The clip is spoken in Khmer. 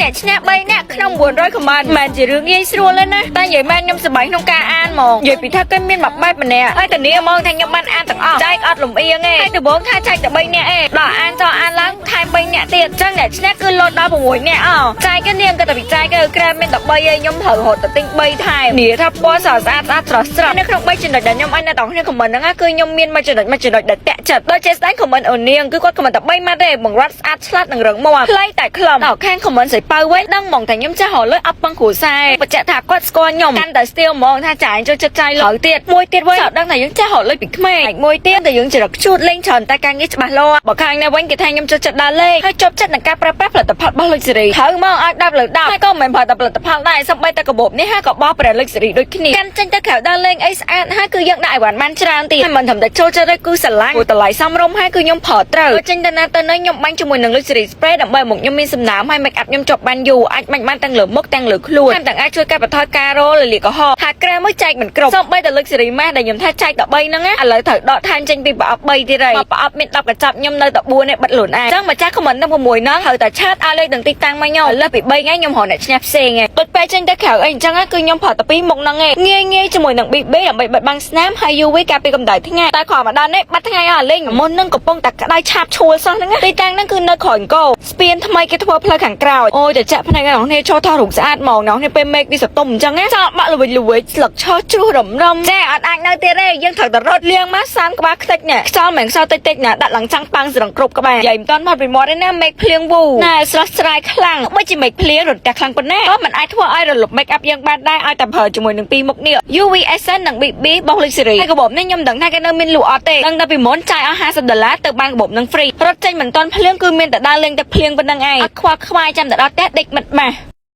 អ្នកឈ្នះ3នាក់ក្នុង900 comment មិនជារឿងងាយស្រួលទេណាតែនិយាយមែនខ្ញុំសប្បាយក្នុងការអានហ្មងនិយាយពីថាគេមានមួយបែបម្នាក់ហើយតានីហ្មងថាខ្ញុំបានអានទាំងអស់ចែកអត់លំអៀងទេហើយដំបូងថាចែកតែ3នាក់ឯងដល់អានចោអានឡើងថែម3នាក់ទៀតអញ្ចឹងអ្នកឈ្នះគឺលោតដល់6នាក់អចែកគេនាងក៏តែវិចែកគេក្រែមមានតែ3ឯងខ្ញុំត្រូវរត់ទៅទិញ3ថែមនាថាពណ៌ស្រស់ស្អាតស្អាតស្រស់ស្រស់នៅក្នុង3ចំណុចដែលខ្ញុំឲ្យអ្នកទាំងគ្នា comment ហ្នឹងគឺខ្ញុំមានមួយចំណុចមួយចំណុចដែលតាក់ចិត្តដូចជាស្ដែង comment អូនាងគឺគាត់ comment តែ3ម៉ាត់ទេបង្រត់ស្អាតឆ្លាតនិងរឹងមាំខ្លីតែខ្លឹមដល់ខាង comment ស្រីប៉ៅវិញដឹងហ្មងថាខ្ញុំចេះរកលុយអត់ពឹងគ្រួសារបញ្ជាក់ថាគាត់ស្គាល់ខ្ញុំកាន់តែស្ទៀវហ្មងថាចាយចូលចិត្តចាយលុយទៀតមួយទៀតវិញដឹងថាយើងចេះរកលុយពីក្មេងមួយទៀតតែយើងចរិតខ្ជូតលេងច្រើនតែការងារច្បាស់លាស់បើខាងនេះវិញគេថាខ្ញុំចូលចិត្តដើរលេងហើយជាប់ចិត្តនឹងការប្រើប្រាស់ផលិតផលរបស់ Luxury ត្រូវមកឲ្យ10លើ10ហើយក៏មិនមែនប្រើតែផលិតផលដែរសូម្បីតែកាបូបនេះហើយក៏បោះប្រ Luxury ដូចគ្នាកាន់ចេញទៅក្រៅដើរលេងអីស្អាតហើយគឺយើងដាក់អីវ៉ាន់បានច្រើនទៀតហើយមិនត្រឹមតែចូលចិត្តទេគឺស្រឡាញ់ព្រោះតម្លៃសមរម្យហើយគឺខ្ញុំប្រើត្រូវចេញទៅណាទៅណីខ្ញុំបាញ់ជាមួយនឹង Luxury Spray ដើម្បីមកខ្ញុំមានសំណើមហើយ make up ខ្ញុំជាប់បានយូរអាចបាញ់បានទាំងលើមុខទាំងលើខ្លួនថែមទាំងអាចជួយកាត់បន្ថយការរលលាកក្រហមថាក្រែមួយចែកមិនគ្រប់សូម្បីតែ Luxury Mask ដែលខ្ញុំថាចែក13ហ្នឹងណាឥឡូវត្រូវដកថែមចេញពីប្រអប់3ទៀតហើយមកប្រអប់មាន10កញ្ចប់ខ្ញុំនៅតែ4នេះបិទខ្លួនឯងអញ្ចឹងម្ចាស់ comment នឹង6ហ្នឹងត្រូវតែchat ឲ្យលេខទាំងទីតាំងមកខ្ញុំលើសពី3ថ្ងៃខ្ញុំរកអ្នកឈ្នះផ្សេងឯងដូចពេលចេញទៅក្រៅអីអញ្ចឹងគឺខ្ញុំប្រើតែពីរមុខហ្នឹងឯងងាយងាយជាមួយនឹង BB ដើម្បីបិទបាំងស្នាមហើយ UV ការពារកម្ដៅថ្ងៃតែគ្រាន់មកដល់នេះបាត់ថ្ងៃអស់លេងមុននឹងកំពុងតែក្តៅឆាបឆួលសោះហ្នឹងទីតាំងហ្នឹងគឺនៅក្រោយកោស្ពានថ្មីគេធ្វើផ្លូវខាងក្រោយអូយតែចាក់ភ្នែកអ្នកនេះចូលថតរូបស្អាតហ្មងអ្នកនេះពេលមេឃវាសតុំអញ្ចឹងណាចោលបាក់ល្វិចល្វិចស្លឹកឆោជ្រុះរំរំចាអត់អាចនៅទៀតទេយើងត្រូវតែរត់លៀងមកសានក្បាលខ្ទេចនេះខ្យល់មិនខ្យល់តិចតិចណាដាក់ឡើងចាំងប៉ាំងស្រងគ្រប់ក្បាលនិយាយមិនតាន់មកពីមាត់ទេណាមេឃភ្លៀងវូណែស្រស់ស្រាយខ្លាំងបីជាមេឃភ្លៀងរន្ទះខ្លាំងប៉ុណ្ណាក៏មិនអាចធ្វើឲ្យរលប់ make up យើងបានដែរឲ្យតែប្រើជាមួយនឹងពីរមុខនេះ UV Essence និង BB របស់ Luxury ហើយកបោបនេះខ្ញុំមិនដឹងថាគេនៅមានលក់អត់ទេដឹងតែពីមុនចាយអស់50ដុល្លារទៅបានកបោបនឹង free រត់ចេញមិនតាន់ភ្លៀងគឺមានតែដើរលេងតែភ្លៀងប៉ុណ្្នឹងឯងអត់ខ្វល់ខ្វាយចាំតែដល់ផ្ទះដេកមិនបាស។